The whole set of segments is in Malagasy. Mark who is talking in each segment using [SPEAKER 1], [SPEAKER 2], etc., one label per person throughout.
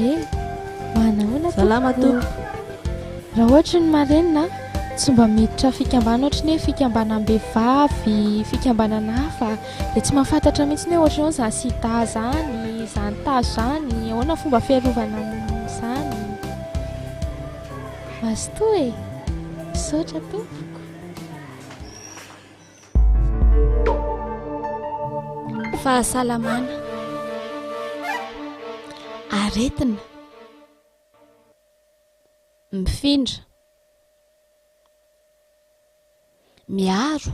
[SPEAKER 1] Eny, manahoana tompoko?
[SPEAKER 2] Salama tompoko.
[SPEAKER 1] Raha ohatry ny marenina, tsy mba miditra fikambanana ohatry ny hoe fikambanam-behivavy, fikambanana hafa, dia tsy mahafantatra mihitsy ny hoe ohatry ny ahoana izany sida izany, izany tazo izany, ahoana ny fomba fiarovana amin'izany. Mazotoa e! Misaotra tompoko.
[SPEAKER 3] Fahasalamana. Aretina. Mifindra. Miaro.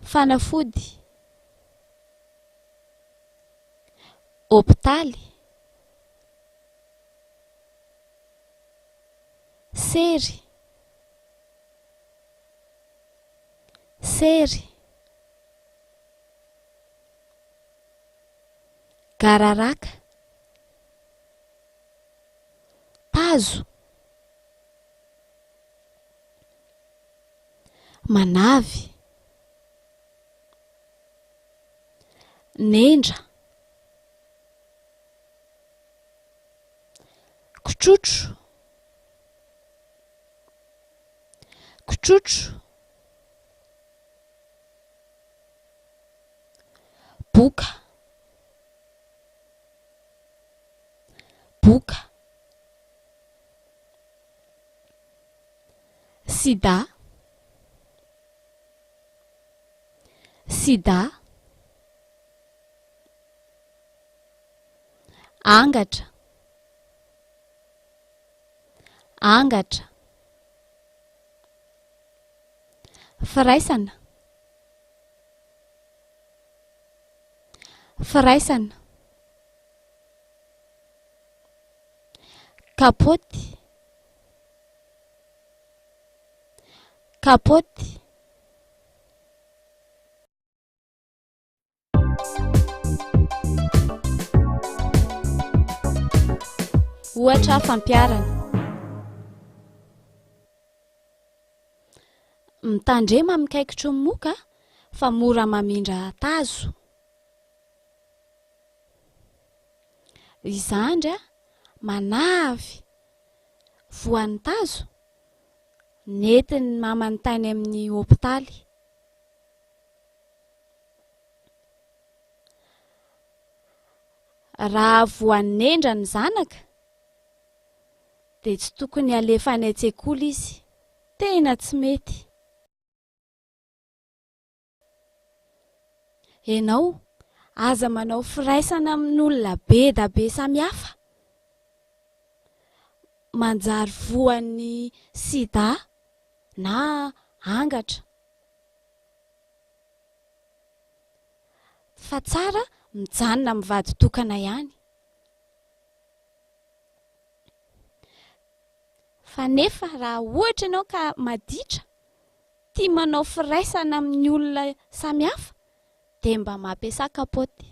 [SPEAKER 3] Fanafody. Hopitaly. Sery. Sery. Gararaka. Tazo. Manavy. Nendra. Kitrotro. Kitrotro. Boka. Boka. Sida. Sida. Angatra. Angatra. Firaisana. Firaisana. Kapaoty. Kapaoty. Ohatra fampiharana. Mitandrema mikaikitry ny moka fa mora mamindra tazo. Ry zandry a, manavy voan'ny tazo, nentin'ny mamany tany amin'ny hopitaly. Raha voanendra ny zanaka dia tsy tokony halefa any an-tsekoly izy. Tena tsy mety. Ianao, aza manao firaisana amin'olona be da be samihafa. Manjary voan'ny sida na angatra. Fa tsara mijanona amin'ny vady tokana ihany. Fa nefa raha ohatra ianao ka maditra, tia manao firaisana amin'ny olona samihafa dia mba mampiasà kapaoty.